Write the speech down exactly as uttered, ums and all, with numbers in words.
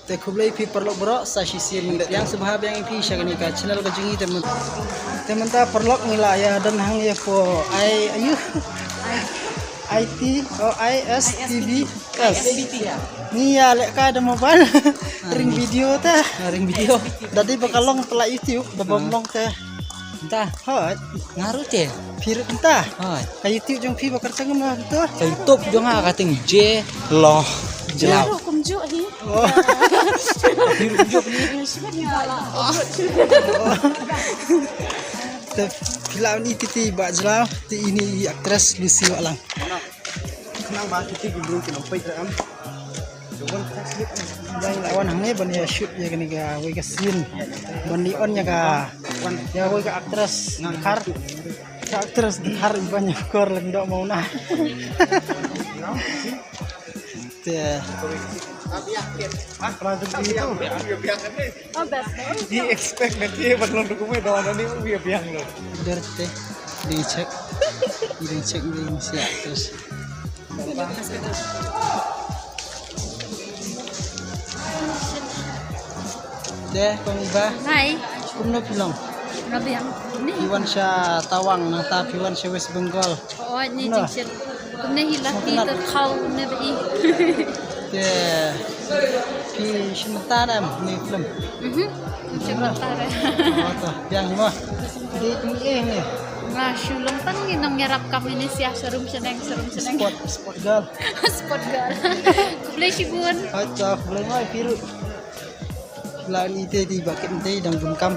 Te khublei phi paralok baroh sa shisien, ngi pdiang sngewbha biang ïa phi sha kane ka channel ka jong ngi. Te myn-, te mynta paralok ngi la ïa don hangne hapoh I, aiu? I T, oh, I S T V S. Ngi ïa lehkai da mobile. Ring video te. Ah, ring video. Da dei ba ka long tla YouTube, da bym long te. Nta. Hooid. Nga ruh te. Phi ruh nta. Hooid. Ka YouTube jong phi ba kyrteng kumno to? Ka YouTube jong nga ka kyrteng J Lo Jlaw. Kum ju hi. Oh. Phi ruh kum ju hi. Te phi la wan ïa kiti ba jlaw, te ini i actress Lucy Wahlang. Khnang ba kiti ki briew ki nang peit re em. Jong wan ka slip. Jong la wan hangne ban ïa shoot ïa kane kawei ka scene. Ban ïa on ïa ka, ïa kawei ka actress Dkhar. Ka actress Dkhar i ban ïa kor lem doh mauna. Te. Ah, pernah jumpa itu. Oh, best. Di expect nanti ban long document dawan ani wi biang lo. Dor te. Ding check. Ding check ding siap terus. Deh, Kong Iba. Hai. Kumno phi long? Nga biang. Ni. Phi wan sha Tawang nangta phi wan sha West Bengal. Oh, ni jingshit. Kumne hi laki te khaw ne ba i. Te phi shim ta ne em ne film? Mhm. Shim ta re. Oh, to biang mo. Di kum eh ne. Nga shu long tang ni nang yarap kam ini sia serum seneng serum seneng. Sport, sport girl. Sport girl. Khublei shibun. Hai to, khublei mai phi ruh. La ni te di ba kit te dang bun kam.